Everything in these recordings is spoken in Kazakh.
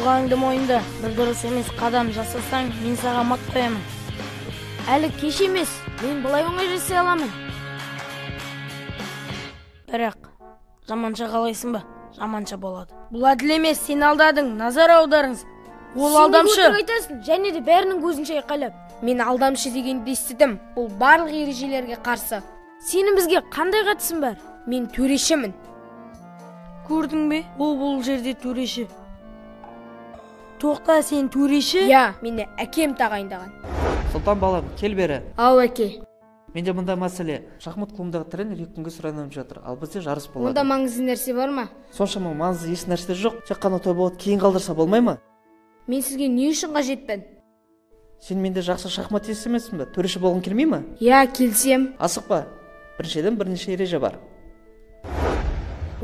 Ұтылғаныңды мойында. Бір дұрыс емес қадам жасасаң, мен саған мат қоямын. Әлі кеш емес, мен былай оңай жасай аламын. Бірақ жаманша қалайсың ба? Жаманша болады. Бұл әділ емес, сен алдадың. Назар аударыңыз. Ол алдамшы. Сен неге өтірік айтасың? Және де бәрінің көзінше айқайлап. Мен алдамшы дегенді естідім. Бұл барлық ережелерге қарсы. Сенің бізге қандай қатысың бар? Мен төрешімін. Көрдің бе? Ол бұл жерде төреші. Тоқта, сен төреші? Иә, мені әкем тағайындаған. Сұлтан балам, кел бері. Ау, әке. Менде мында мәселе. Шахмат клубындағы тренер 2 күнге сұранып жатыр, ал бізде жарыс болады. Онда маңызды нәрсе бар ма? Соншама маңызды еш нәрсе жоқ. Тек қана той болады, кейін қалдырса болмай ма? Мен сізге не үшін қажетпін? Сен менде жақсы шахматист емессің бе? Төреші болғың келмей ме? Иә, келсем. Асықпа. Біріншіден бірнеше ереже бар.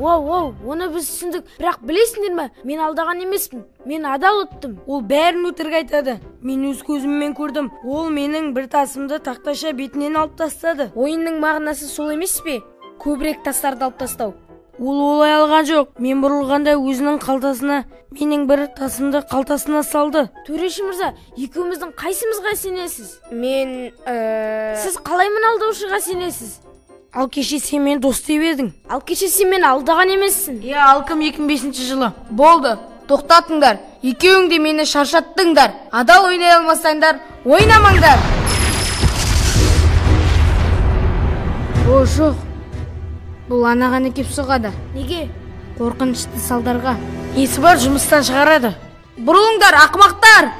Оу, оу, оны біз түсіндік. Бірақ білесіңдер ме, мен алдаған емеспін. Мен адал ұттым. Ол бәрін өтірік айтады. Мен өз көзіммен көрдім. Ол менің бір тасымды тақташа бетінен алып тастады. Ойынның мағынасы сол емес пе? Көбірек тастарды алып тастау. Ол олай алған жоқ. Мен бұрылғанда өзінің қалтасына, менің бір тасымды қалтасына салды. Төреші мырза, екеуміздің қайсымызға сенесіз? Мен, Сіз қалай мына алдаушыға сенесіз? Ал кеше сен мені дос деп едің. Ал кеше сен мені алдаған емессің. Иә, ал кім 2005 жылы? Болды, тоқтатыңдар. Екеуің де мені шаршаттыңдар. Адал ойнай алмасаңдар, ойнамаңдар. О, жоқ. Бұл анаған әкеп соғады. Неге? Қорқынышты салдарға. Несі бар, жұмыстан шығарады. Бұрылыңдар, ақымақтар!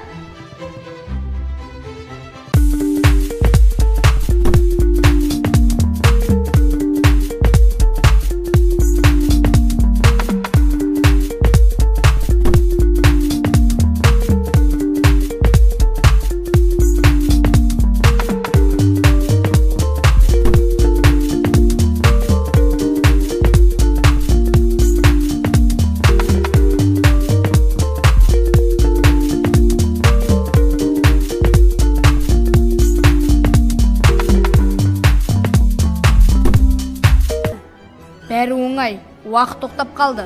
Бәрі оңай, уақыт тоқтап қалды.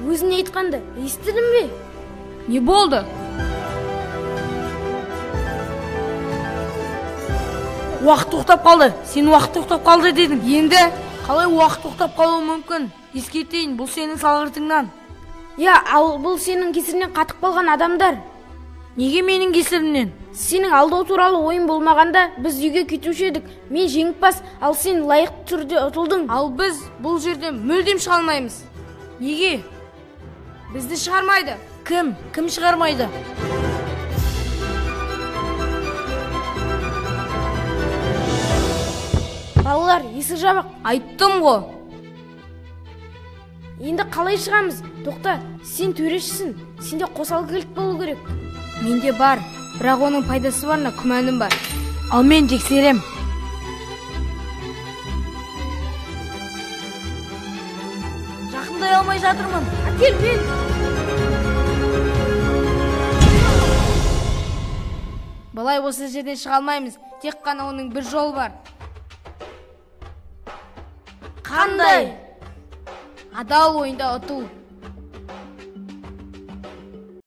Өзің айтқанды естідің бе? Не болды? Уақыт тоқтап қалды. Сен уақыт тоқтап қалды дедің. Енді қалай уақыт тоқтап қалуы мүмкін? Ескертейін, бұл сенің салғыртыңнан. Иә, ал бұл сенің кесірінен қатып қалған адамдар. Неге менің кесірімнен? Сенің алдау туралы ойын болмағанда біз үйге кетуші едік. Мен жеңімпаз, ал сен лайықты түрде ұтылдың. Ал біз бұл жерден мүлдем шыға алмаймыз. Неге? Бізді шығармайды. Кім? Кім шығармайды? Балалар, есік жабық. Айттым ғой. Енді қалай шығамыз? Тоқта, сен төрешісің. Сенде қосалқы кілт болу керек. Менде бар, бірақ оның пайдасы барына күмәнім бар. Ал мен тексерем. Жақындай алмай жатырмын. Әкел мен. Былай осы жерден шыға алмаймыз. Тек қана оның бір жолы бар. Қандай? Адал ойында ұту.